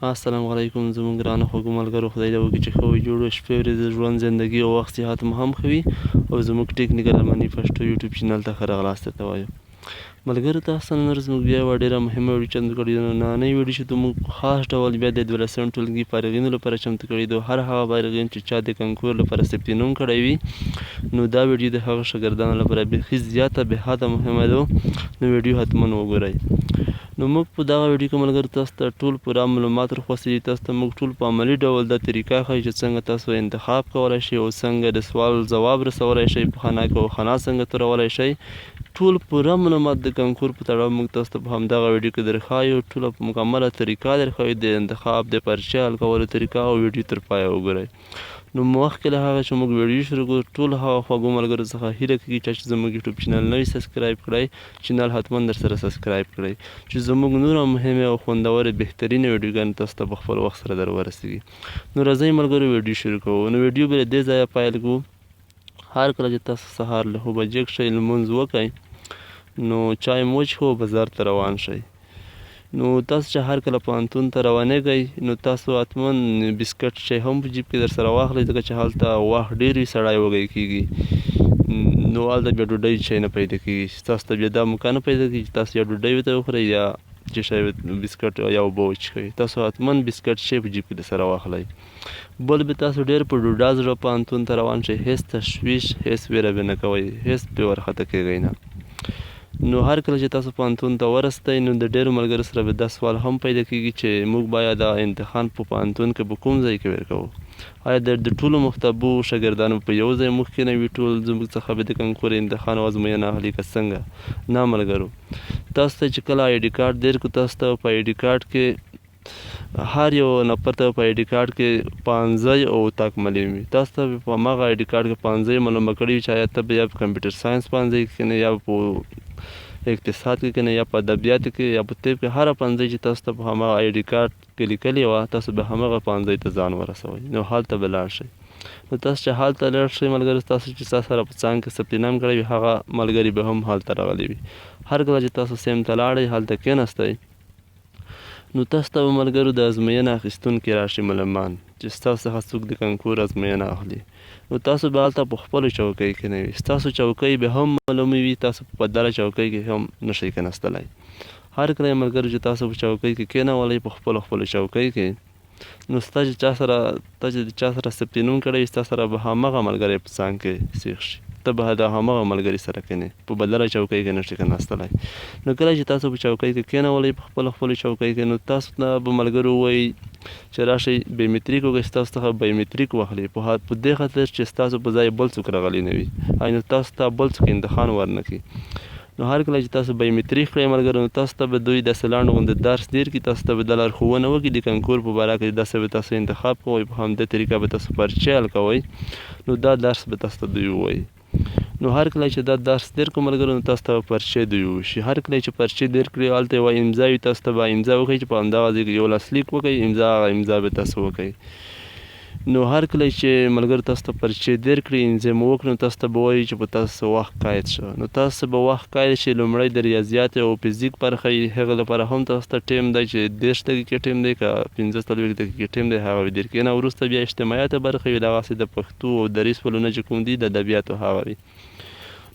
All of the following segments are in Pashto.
السلام علیکم زموږ ګرانو خوږو ملګرو، خدای دې وکړي چې ښه وي جوړ وي، شپې ورځې ژوند زندګي او وخت صحت مو هم ښه وي او زموږ ټیکنیکل ارمني پښتو یوټیوب چینل ته ښه راغلاست درته وایو. ملګرو تاسو نن ورځ موږ بیا یوه ډېره مهمه ویډیو چمتو کړې ده. نو نننۍ ویډیو چې موږ په خاص ډول بیا د دولسم ټولګي فارغینو لپاره چمتو کړې ده، هر هغه فارغین چې چا د کنکور لپاره ثبت نوم کړی وي، نو دا ویډیو د هغه شاګردانو لپاره بیخي زیاته بې حده مهمه ده، نو ویډیو حتما وګورئ. نو موږ په دغه ویډیو کې ملګرو تاسو ته ټول پوره معلومات ورخوستي دي. تاسو ته موږ ټول په عملي ډول دا طریقه ښیو چې څنګه تاسو انتخاب کولای شئ او څنګه د سوال ځواب رسولای شئ په خانه کې او خانه څنګه تورولای شئ. ټول پوره معلومات د کنکور په تړاو موږ تاسو ته په همدغه ویډیو کې درښایو، ټوله په مکمله طریقه درښایو، د انتخاب د پرچې حل کولو طریقه، او ویډیو تر پایه وګورئ. نو مخکې له هغه چې موږ ویډیو شروع کړو، ټول هغه خوږو ملګرو څخه هیله کیږي چا چې زموږ یوټیوب چینل نه وي سبسکرایب کړی، چینل حتما در سره سبسکرایب کړئ چې زموږ نوره مهمې او خوندورې بهترینې ویډیوګانې تاسو ته په خپل وخت سره در ورسیږي. نو راځئ ملګرو، ویډیو شروع کوو. نو ویډیو به له دې ځایه پیل کړو. هر کله چې تاسو سهار له خوبه جګ شئ، لمونځ وکړئ، نو چای مو وچښو، بازار ته روان شئ. نو تاسو چې هر کله پوهنتون ته روانېږئ، نو تاسو حتما بسکټ چای هم په جیب کې در سره واخلئ، ځکه چې هلته وخت ډېر وي، سړی وږی کېږي، نو هلته بیا ډوډۍ چای نه پیدا کېږي. تاسو ته بیا دا موقع نه پیدا کېږي چې تاسو یا ډوډۍ ورته وخورئ یا چې شی بسکټ یا اوبه وچښئ. تاسو حتما بسکټ چای په جیب کې در سره واخلئ. بل به تاسو ډېر په ډوډا زړه پوهنتون ته روان شئ، هېڅ تشویش، هېڅ وېره به نه کوئ، هېڅ به ورخطا کېږئ نه. نو هر کله چې تاسو پوهنتون ته ورستئ، نو د ډېرو ملګرو سره به دا سوال هم پیدا کېږي چې موږ باید دا امتحان په پوهنتون کې په کوم ځای کې ورکوو؟ آیا د ټولو مکتبو شاګردانو په یو ځای موږ کېنوي، ټول زموږ څخه به د کنکور امتحان او ازموینه اخلي که څنګه؟ نه ملګرو، تاسو ته چې کله آی ډي کارت درکړو، تاسو ته په آی ډي کارت کې هر یو نفر ته په آی ډي کارت کې پوهنځی او اتاق معلوم وي. تاسو ته په هماغه آی ډي کارت کې پوهنځی معلومه کړي وي چې آیا ته به یا په کمپیوټر ساینس پوهنځی کې کښېنې، یا په اقتصاد کې کښېنې، یا په ادبیاتو کې، یا په طب کې. هره پوهنځی چې تاسو ته په هماغه آی ډي کارت کې لیکلې وه، تاسو به هماغه پوهنځی ته ځان ورسوئ، نو هلته به لاړ شئ. نو تاسو چې هلته لاړ شئ ملګرو، تاسو چې تاسو سره په څنګ کې ثبت نام کړی وي، هغه ملګري به هم هلته راغلي وي. هر کله چې تاسو سیم ته لاړئ، هلته کښېناستئ، نو تاسو ته به ملګرو د ازموینه اخیستونکي راشي ملمان، چې ستاسو څخه څوک د کنکور ازموینه اخلي، نو تاسو به هلته په خپلو چوکۍ کې نه وي، ستاسو چوکۍ به هم معلومې وي، تاسو په بدله چوکۍ کې هم نشئ کېناستلی. هر کله ملګرو چې تاسو په چوکۍ کې کېنولی، په خپلو خپلو چوکۍ کې، نو ستا چې چا سره تا چې د چا سره ثبت نوم کړی وي، ستا سره به همغه ملګری په څنګ کې سیخ شي، ته به د همغه ملګري سره کښېنې، په بدله چوکۍ کې نشې کښېناستلی. نو کله چې تاسو په چوکۍ کې کښېنولی، په خپلو خپلو چوکۍ کې، نو تاسو ته به ملګرو ووایي چې راشئ بیومتریک وکړئ، ستاسو څخه بیومتریک واخلي، په دې خاطر چې ستاسو په ځای بل څوک راغلی نه وي، نو تاسو ته بل څوک امتحان ورنه کړي. نو هر کله چې تاسو بایومتریک کړئ ملګرو، نو تاسو ته به دوی داسې لنډ غوندې درس دیر کړي، تاسو ته به دا لارښوونه وکړي د کنکور په باره کې، داسې به تاسو انتخاب کوئ، په همدې طریقه به تاسو پرچې حل کوئ، نو دا درس به تاسو ته دوی ووایي. نو هر کله چې دا درس دیر کړو ملګرو، نو تاسو ته به پرچې دوی وویشي. هر کله چې پرچې دیر کړي، هلته یوه امضا وي، تاسو ته به امضا وښیي چې په همدغه ځای کې یو لاسلیک وکړئ، امضا، هغه امضا به تاسو وکړئ. نو هر کله چې ملګرو تاسو ته پرچې دیر کړي، انځې مو وکړي، نو تاسو ته به وایي چې په تاسو وخت قید شو. نو تاسو به وخت قید شي. لومړی د ریاضیات او فزیک برخه یې، هغه لپاره هم تاسو ته ټیم دی چې 30 دقیقې ټیم دی که 45 دقیقې ټیم دی، هغه به دیر کړي. نه وروسته بیا اجتماعیات برخه وي، دغسې د پښتو او دري سوالونه چې کوم دي، د ادبیاتو هغه وي.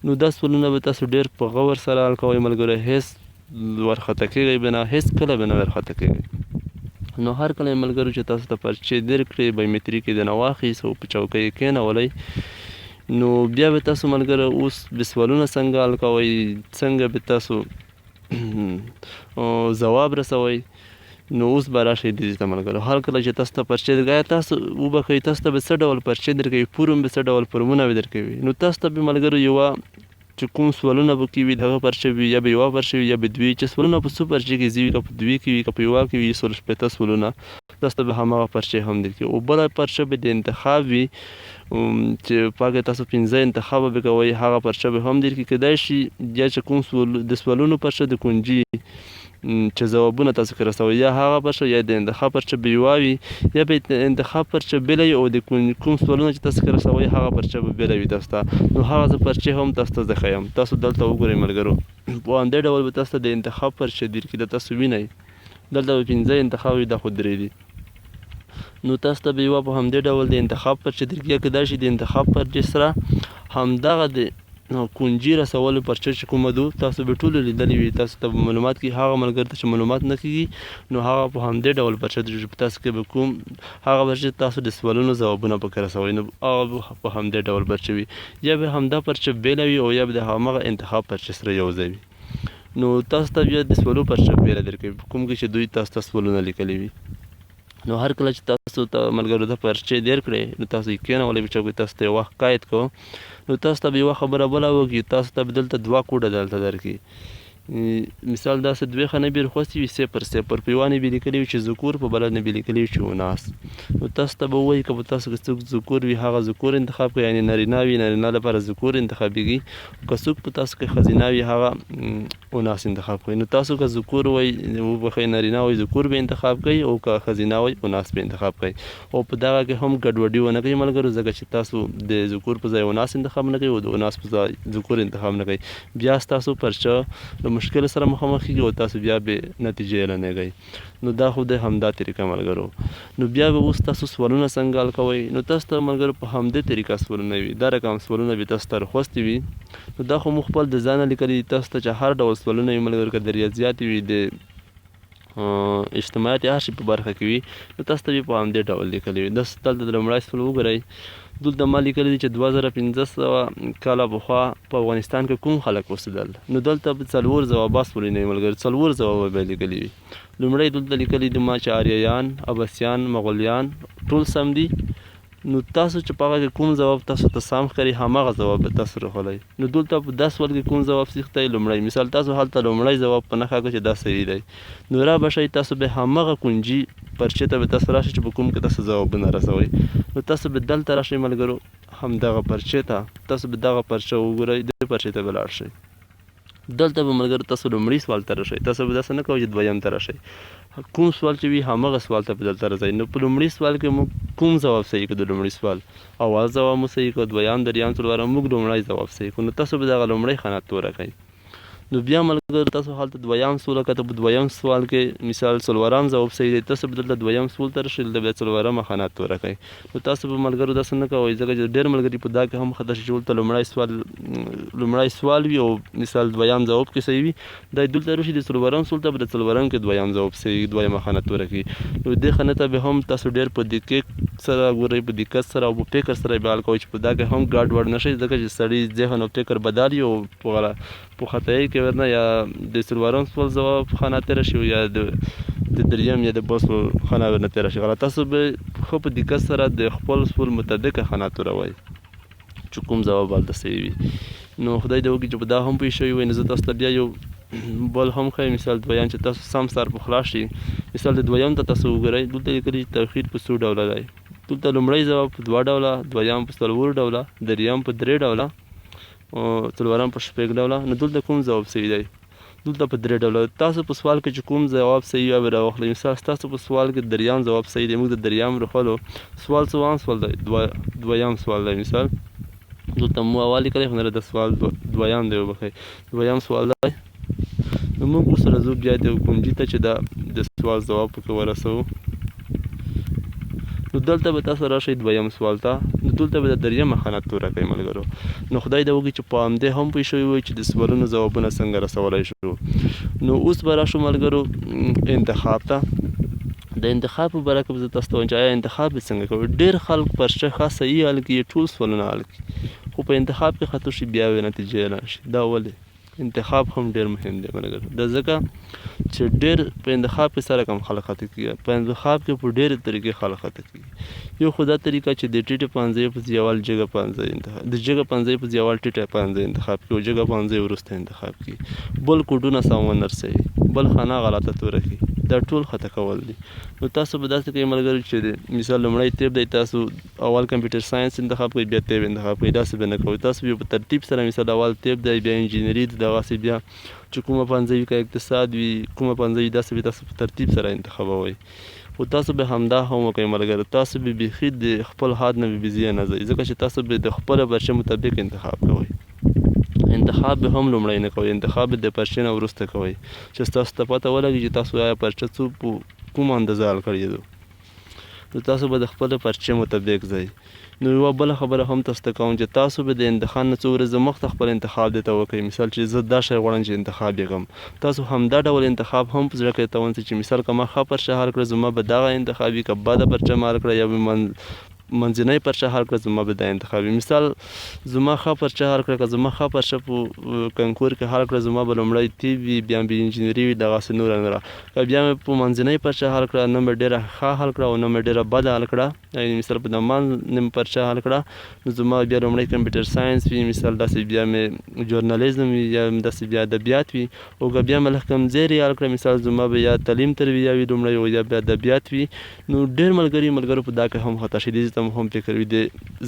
نو دا سوالونه به تاسو ډیر په غور سره حل کوئ ملګرو، هیڅ ورخطا کېږئ به نه، هیڅ کله به نه ورخطا کېږئ. نو هر کله ملګرو چې تاسو ته پرچې درکړې، بایومتریک یې درنه واخیست او په چوکۍ یې کېنولی، نو بیا به تاسو ملګرو اوس به سوالونه څنګه حل کوئ، څنګه به تاسو ځواب رسوئ؟ نو اوس به راشئ دې ته ملګرو. هر کله چې تاسو ته پرچې درکوي، تاسو وبخښئ، تاسو ته به څه ډول پرچې درکوي، فورم به څه ډول فورمونه به درکوي. نو تاسو ته به ملګرو یوه چې کوم سوالونه پکې وي، د هغه پرچه وي، یا به یوه پرچه وي یا به دوې، چې سوالونه په څو پرچې کې ځي وي، که په دوې کې وي که په یوه کې وي، 160 سوالونه، تاسو ته به هماغه پرچې هم درکوي. او بله پرچه به د انتخاب وي چې پاکه تاسو پنځه انتخابه به کوئ، هغه پرچه به هم درکړي. کېدای شي یا چې کوم سوال د سوالونو پرچه د کنجي چې ځوابونه تاسو کې رسوي، یا هغه پرچه یا د انتخاب پرچه به یوه وي، یا به انتخاب پرچه بېله وي او د کوم سوالونه چې تاسو کې رسوي هغه پرچه به بېله وي تاسو ته. نو هغه زه پرچې هم تاسو ته زه ښیم، تاسو دلته وګورئ ملګرو. په همدې ډول به تاسو ته د انتخاب پرچه درکړي، دا تاسو وینئ. دلته به پنځه انتخاب وي، دا خو درې دي. نو تاسو ته به یوه په همدې ډول د انتخاب پرچه درکړي، یا کېدای شي د انتخاب پرچې سره همدغه د کنجي رسولو پرچه چې کومه دو تاسو به ټولو لیدلې وي، تاسو ته به معلومات کړي. هغه ملګري ته چې معلومات نه کېږي نو هغه په همدې ډول پرچه درکړي چې په تاسو کې به کوم هغه پرچه تاسو د سوالونو ځوابونه پکې رسوئ، نو هغه به په همدې ډول پرچه وي، یا به همدا پرچه بېله وي او یا به د هماغه انتخاب پرچې سره یو ځای وي. نو تاسو ته بیا د سوالو پرچه بېله درکوي په کوم کې چې دوی تاسو ته سوالونه لیکلي وي. نو هر کله چې تاسو ته ملګرو ته پرچې درکړې نو تاسو یې کېنولئ په چوکۍ، تاسو ته یې وخت قید کو، نو تاسو ته به یوه خبره بله وکړي، تاسو ته به دلته دوه کوډه دلته درکړي. مثال داسې دوې خانې به یې رخوستې وي، صفر صفر، په یوه نه به یې لیکلي وي چې ذکور، په بله نه به یې لیکلي وي چې اناث. نو تاسو ته به ووایي که په تاسو کې څوک ذکور وي هغه ذکور انتخاب کړئ، یعنې نارینه وي نارینه لپاره ذکور انتخابېږي، که څوک په تاسو کې ښځینه وي هغه اناث انتخاب کړئ. نو تاسو که ذکور وئ وبخښئ نارینه وئ ذکور به انتخاب کړئ او که ښځینه وئ اناث به انتخاب کړئ. او په دغه کې هم ګډوډي ونه کوئ ملګرو، ځکه چې تاسو د ذکور په ځای اناث انتخاب نه کوئ او د اناث په ځای ذکور انتخاب نه کوئ، بیا ستاسو پرچه له مشکل سره مخامخ کیږي او تاسو بیا بې نتیجې اعلانېږئ. نو دا خو دی همدا طریقه ملګرو. نو بیا به اوس تاسو سوالونه څنګه حل کوئ؟ نو تاسو ته ملګرو په همدې طریقه سوالونه وي، دا رقم سوالونه به تاسو ته رخوستي وي. نو دا خو مو خپل د ځانه لیکلي دي، تاسو ته چې هر ډول سوالونه وي ملګرو، که د ریاضیات وي، د اجتماعیات هر شي په برخه کې وي، نو تاسو ته به په همدې ډول لیکلي وي. دلته د لومړی سوال وګورئ، دلته ما لیکلي دي چې 2500 کاله پخوا په افغانستان کې کوم خلک اوسېدل. نو دلته به څلور ځوابه سوالونه وي ملګرو، څلور ځوابه به لیکلي وي. لومړی دلته لیکلي دي ما چې آریایان، عباسیان، مغولیان ټول سم دي. نو تاسو چې په هغه کې کوم ځواب تاسو ته سم ښکاري هماغه ځواب به تاسو راخلئ. نو دلته په دا سوال کې کوم ځواب سیخ دی؟ لومړی مثال تاسو هلته لومړی ځواب په نښه کړ چې دا صحیح دی، نو را به شئ تاسو به هماغه کنجي پرچې ته به تاسو راشئ چې په کوم کې تاسو ځوابونه رسوئ. نو تاسو به دلته راشئ ملګرو، همدغه پرچې ته تاسو به دغه پرچه وګورئ، دې پرچې ته به لاړ شئ. دلته به ملګرو تاسو لومړي سوال ته راشئ، تاسو به داسې نه کوئ چې دویم ته راشئ، کوم سوال چې وي هماغه سوال ته به دلته راځئ. نو په لومړي سوال کې موږ کوم ځواب صحیح کړو؟ د لومړي سوال اول ځواب مو صحیح کړو، دویم، دریم، څلورم، موږ لومړی ځواب صحیح کړو. نو تاسو به دغه لومړی خانه توره کړئ. نو بیا ملګرو تاسو هلته دویم سوال کته، په دویم سوال کې مثال څلورم ځواب صحیح دی، تاسو به دلته دویم سوال ته راشئ، دلته بیا څلورمه خانه توره کړئ. نو تاسو به ملګرو داسې نه کوئ، ځکه چې ډېر ملګري په دا کې هم خطا شي چې دلته لومړی سوال وي او مثال دویم ځواب کې صحیح وي، دا دلته راشي د څلورم سوال ته به د څلورم کې دویم ځواب صحیح دویمه خانه توره کړي. نو دې خانه ته به هم تاسو ډېر په دقیق سره ګورئ، په دقت سره او په فکر سره به حل کوئ چې په دا کې هم ګډ وډ نه شئ، ځکه چې سړي ذهن او فکر بدل وي او په خطایۍ کې ورنه یا د څلورم سوال ځواب خانه تېره شي یا د دریم یا د بل سوال خانه ورنه تېره شي. غلط تاسو به ښه په دقت سره د خپل سوال مطابق خانه توروئ چې کوم ځواب هلته صحیح وي. نو خدای دې وکړي چې په دا هم پوه شوي وئ. نو زه تاسو ته بیا یو بل هم ښیم، مثال دویم چې تاسو سم سر په خلاص شي. مثال د دویم ته تاسو وګورئ، دلته لیکلي چې توحید په څو ډوله دی. دلته لومړی ځواب په دوه ډوله، دویم په څلور ډوله، دریم په درې ډوله، څلورم په شپږ ډوله. نو دلته کوم ځواب صحیح دی؟ دلته په درې ډوله. تاسو په سوال کې چې کوم ځواب صحیح وي راوخلئ. مثال ستاسو په سوال کې دریم ځواب صحیح دی، موږ د دریم راخلو. سوال څوام سوال دی؟ دویم سوال دی. مثال دلته مو اول لیکلی خو نه د سوال دویم دی، وبخښئ دویم سوال دی. نو موږ اوس راځو بیا د کنجي ته چې دا د سوال ځواب پکې ورسوو. نو دلته به تاسو راشئ دویم سوال ته، نو دلته به د دریمه خانه توره کوئ ملګرو. نو خدای دې وکړي چې په همدې هم پوه شوي وئ چې د سوالونو ځوابونه څنګه رسولی شو. نو اوس به راشو ملګرو انتخاب ته. د انتخاب په باره کې به زه تاسو ته وایم چې آیا انتخاب به څنګه کوئ. ډېر خلک پرچه ښه صحیح حل کړي، ټول سوالونه حل کړي، خو په انتخاب کې خطا شي بیا به نتیجه اعلان شي. دا ولې؟ انتخاب هم ډېر مهم دی ملګرو، دا ځکه چې ډېر په انتخاب کې سره کم خلک خطا کېږي، په انتخاب کې په ډېرې طریقې خلک خطا کېږي. یو خو دا طریقه چې د ټیټې پوهنځۍ په ځای اول جګه پوهنځۍ انتخاب، د جګه پوهنځۍ په ځای اول ټیټه پوهنځۍ انتخاب کړي او جګه پوهنځۍ وروسته انتخاب کړي، بل کوډونه سم ونه رسوي، بل خانه غلطه توره کړي، دا ټول خطا کول دي. نو تاسو به داسې کوئ ملګرو چې مثال لومړی طب دی، تاسو اول کمپیوټر ساينس انتخاب کړئ بیا طب انتخاب کړئ، داسې به نه کوئ. تاسو به په ترتیب سره مثال اول طب دی بیا انجینری دی، دغسې بیا چې کومه پوهنځۍ وي، که اقتصاد وي کومه پوهنځۍ وي، داسې به تاسو په ترتیب سره انتخابوئ. خو تاسو به همدا هم وکړئ ملګرو، تاسو به بیخي د خپل حد نه به بېځایه نه ځئ، ځکه چې تاسو به د خپل برچې مطابق انتخاب کوئ. انتخاب به هم لومړی نه کوئ، انتخاب به د پرچې نه وروسته کوئ چې ستاسو ته پته ولګي چې تاسو آیا پرچه څو په کومه اندازه حل کړې ده. نو تاسو به د خپل پرچې مطابق ځئ. نو یوه بله خبره هم تاسو ته کوم چې تاسو به د امتحان نه څو ورځې مخته خپل انتخاب دې ته وکړئ. مثال چې زه دا شی غواړم چې انتخاب یې کړم، تاسو همدا ډول انتخاب هم په زړه کې ته ونیسئ چې مثال که ما ښه پرچه حل کړه زما به دغه انتخاب وي، که بده پرچه ما حل کړه یا به منځنۍ پرچه حل کړه زما به دا انتخاب وي. مثال زما ښه پرچه حل کړه، که زما ښه پرچه په کنکور کې حل کړه زما به لومړی طب وي، بیا به انجینري وي، دغسې نوره نوره. که بیا مې په منځنۍ پرچه حل کړه، نه مې ډېره ښه حل کړه او نه مې ډېره بده حل کړه، یعنی مثال په دمان نیم پرچه حل کړه نو زما بیا لومړی کمپیوټر ساینس وي، مثال داسې بیا مې جورنالیزم وي، یا داسې بیا ادبیات وي. او که بیا مې لږ کمزوري حل کړه، مثال زما به یا تعلیم تربیه وي لومړی او یا بیا ادبیات وي. نو ډېر ملګري ملګرو په دا کې هم خطا شي، دې ته هم فکر وي د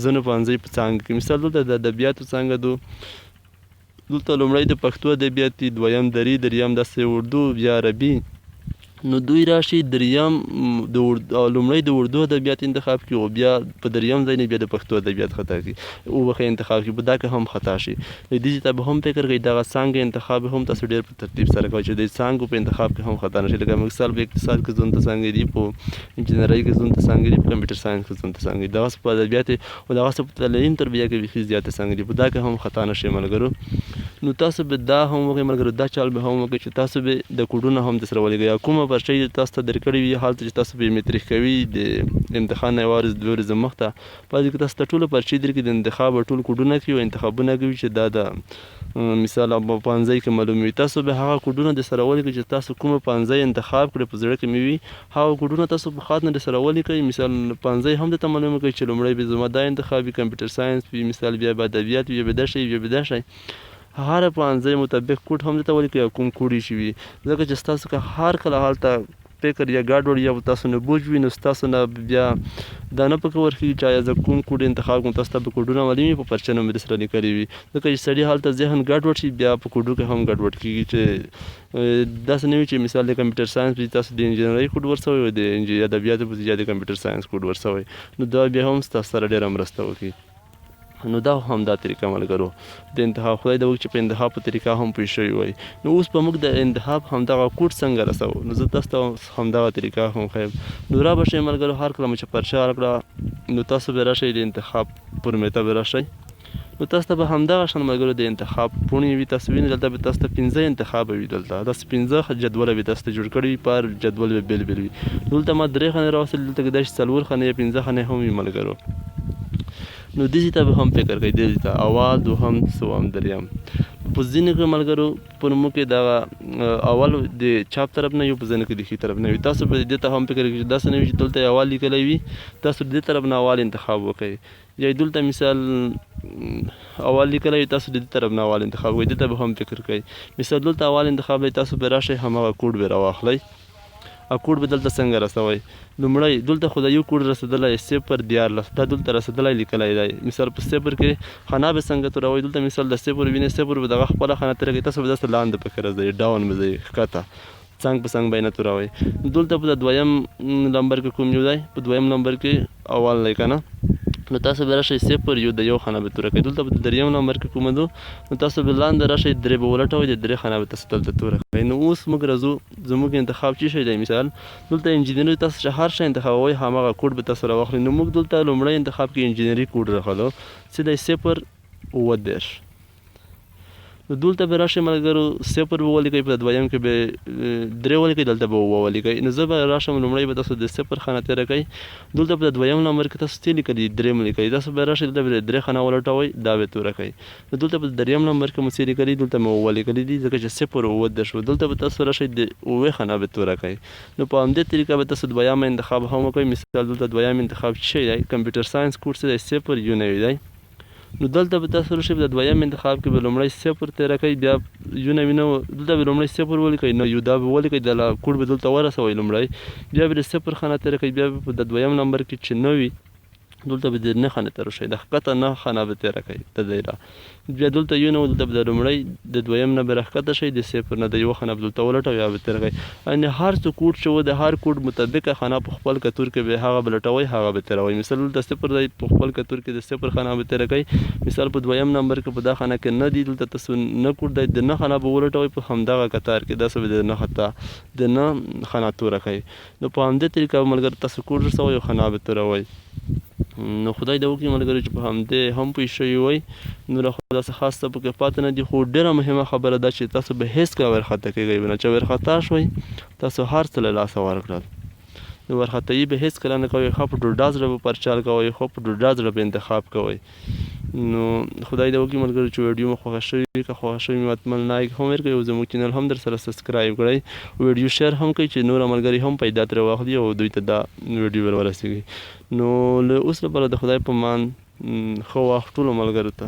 ځینو پوهنځیو په څانګه کې. مثال دلته د ادبیاتو څانګه دو، دلته لومړی د پښتو ادبیات دي، دویم دري، دریم داسې اردو، بیا عربي. نو دوی راشي دریم د لومړی د اردو ادبیات انتخاب کړي او بیا په دریم ځای نه بیا د پښتو ادبیات خطا کړي او وخت انتخاب کړي، په دا کې هم خطا شي. د دې ته به هم فکر کوي، دغه څانګه انتخاب هم تاسو ډېر په ترتیب سره کوئ چې د څانګو په انتخاب کې هم خطا نه شي. لکه مثال په اقتصاد کې ځون ته څانګې دي، په انجینرۍ کې ځون ته څانګې دي، په کمپیوټر ساینس کې ځون ته څانګې دي، دغسې په ادبیات او دغسې په تعلیم تربیه کې بیخي زیاتې څانګې دي، په دا کې هم خطا نه شي ملګرو. نو تاسو به دا هم وکړئ ملګرو، دا چال به هم وکړئ چې تاسو به د کوډونه هم درسره ولیږئ، یا کومه پرچه یې تاسو ته درکړې وي هلته چې تاسو بیومتریک کوي د امتحان نه یوه ورځ دوه ورځې مخته، په دې کې تاسو ته ټوله پرچې درکړي د انتخاب او ټول کوډونه کوي او انتخابونه کوي چې دا د مثال په پوهنځی کې معلوم وي. تاسو به هغه کوډونه درسره ولیکئ چې تاسو کومه پوهنځی انتخاب کړئ په زړه کې مې وي، هغه کوډونه تاسو په خاطر نه درسره ولیکئ. مثال پوهنځی هم درته معلومه کړئ چې لومړی به زما دا انتخاب وي کمپیوټر ساینس وي، مثال بیا به ادبیات وي، بیا به دا شی وي، بیا به دا شی. هره پوهنځی مطابق کوډ هم درته ولیکئ او کوم کوډ یې چې وي، ځکه چې ستاسو که هر کله هلته فکر یا ګډوډ یا تاسو نه بوج وي نو ستاسو نه بیا دا نه پکې ورکېږي چې آیا زه کوم کوډ انتخاب کوم. تاسو ته به کوډونه معلوم وي، په پرچه نه مې درسره لیکلي وي، ځکه چې سړي هلته ذهن ګډوډ شي بیا په کوډو کې هم ګډوډ کېږي. چې داسې نه وي چې مثال د کمپیوټر ساینس په تاسو د انجینرۍ کوډ ورسوئ او د ادبیاتو په یا د کمپیوټر ساینس کوډ ورسوئ، نو دا بیا هم ستاسو سره ډېره مرسته وکړي. نو دا هم دا طریقه ملګرو د انتخاب، خدای د وکړي چې په انتخاب په طریقه هم پوه شوي وای. نو اوس به موږ د انتخاب همدغه کوډ څنګه رسوو، نو زه تاسو ته همدغه طریقه هم ښیم. نو را به شئ ملګرو، هر کله مو چې پرچه ورکړه نو تاسو به راشئ د انتخاب فورمې ته به راشئ. نو تاسو ته به همدغه شان ملګرو د انتخاب پوڼې وي، تاسو وینئ دلته به تاسو ته 5 انتخابه وي، دلته داسې 5 جدوله به تاسو ته جوړ کړي وي، په هر جدول به بېل بېل وي. دلته ما 3 خانې راوستلې، دلته کېدای شي 4 خانې یا 5 خانې هم وي ملګرو. نو دې ځای ته به هم فکر کوئ، دې ځای ته اول، دوهم، څوم، دریم. په ځینو کې ملګرو پر موږ کې دغه اول د چپ طرف نه یو، په ځینو کې د ښي طرف نه وي. تاسو به دې ته هم فکر کوئ چې داسې نه وي چې دلته یې اول لیکلی وي، تاسو دې طرف نه اول انتخاب وکړئ، یا دلته مثال اول لیکلی وي، تاسو د دې طرف نه اول انتخاب وکړئ، دې ته به هم فکر کوئ. مثال دلته اول انتخاب دی، تاسو به راشئ هماغه کوډ به راواخلئ. او کوډ به دلته څنګه رسوئ؟ لومړی دلته خو د یو کوډ رسېدلی 0 13، دا دلته رسېدلی لیکلی دی. مثال په 0 کې خانه به څنګه توروئ؟ دلته مثال د 0 وینئ، 0 به دغه خپله خانه تېره کوي، تاسو به داسې لاندې پکې راځئ، ډاون به ځئ، ښکته څنګ په څنګ به یې نه توروئ. دلته په دویم لمبر کې کوم یو دی؟ په دویم لمبر کې اول دی که نه، نو تاسو به راشئ 0 یو د یو خانه به توره کوئ. دلته په دریم لمبر کې کومه ده، نو تاسو به لاندې راشئ 3 به ولټوئ، د 3 خانه به تاسو دلته توره کوئ. نو اوس موږ راځو زموږ انتخاب څه شی دی؟ مثال دلته انجینري تاسو چې هر شی انتخابوئ هماغه کوډ به تاسو راواخلئ. نو موږ دلته لومړی انتخاب کې انجینري کوډ راخلو، څه دی؟ 0 37. نو دلته به راشئ ملګرو 0 به ولیکئ، په دویم کې به 3 ولیکئ، دلته به 7 ولیکئ. نو زه به راشم لومړی به تاسو د 0 خانه تېره کړئ. دلته په دویم لمبر کې تاسو څه لیکلي؟ 3 مو لیکلي. تاسو به راشئ دلته به 3 خانه ولټوئ، دا به توره کړئ. نو دلته په دریم لمبر کې مو څه لیکلي؟ دلته مو 7 لیکلي دي، ځکه چې 0 37 وو. دلته به تاسو راشئ د 7 خانه به توره کړئ. نو په همدې طریقه به تاسو دویم انتخاب هم وکړئ. مثال دلته دویم انتخاب څه شی دی؟ کمپیوټر ساینس کوډ څه دی؟ 0 یو نوي دی. نو دلته به تاسو راشئ په دویم انتخاب کې به لومړی 0 تېره کړئ، بیا یو نوي نه، دلته به لومړی 0 ولیکئ، نه یو دا به ولیکئ، دا کوډ به دلته ورسوئ لومړی، بیا به د 0 خانه تېره کړئ، بیا به په د دویم نمبر کې چې نه وي دلته به د نه خانه تېره شئ، د ښکته نه خانه به تېره کړئ د دی را بیا دلته یو نه، دلته به د لومړی د دویم نه به راښکته شئ، د صفر نه د یوه خانه به دلته ولټوئ یا به تېره کړئ. یعنې هر څه کوډ چې و، د هر کوډ مطابق خانه په خپل کتور کې به هغه به لټوئ، هغه به تېروئ. مثال دلته صفر دی، په خپل کتور کې د صفر خانه به تېره کړئ. مثال په دویم نمبر کې په دا خانه کې نه دی، دلته تاسو نه کوډ دی، د نه خانه به ولټوئ په همدغه کتار کې، داسې به د نه خطا د نه خانه توره کړئ. نو په همدې طریقه به ملګرو تاسو کوډ رسوئ او خنا به توروئ. نو خدای دې وکړي ملګرو چې په همدې هم پوه شوي وئ. نوره خو داسې خاص څه پکې پاتې نه دي، خو ډېره مهمه خبره دا چې تاسو به هېڅکله ورخطا کېږئ به نه. چې ورخطا شوئ، تاسو هر څه له لاسه ورکړل. نو ورخطایي به هېڅکله نه کوئ، ښه په ډوډا زړه به پرچال کوئ، ښه په ډوډا زړه به انتخاب کوئ. نو خدای دې وکړي ملګرو چې ویډیو مو خوښه شوې وي. که خوښه شوې مې حتما لایک هم ورکړئ او زموږ چینل هم در سره سبسکرایب کړئ، ویډیو شیر هم کړئ چې نور ملګري هم پیدا ترې واخلي او دوی ته دا ویډیو ور ورسیږي. نو له اوس لپاره د خدای په مان، ښه وخت ټولو ملګرو ته.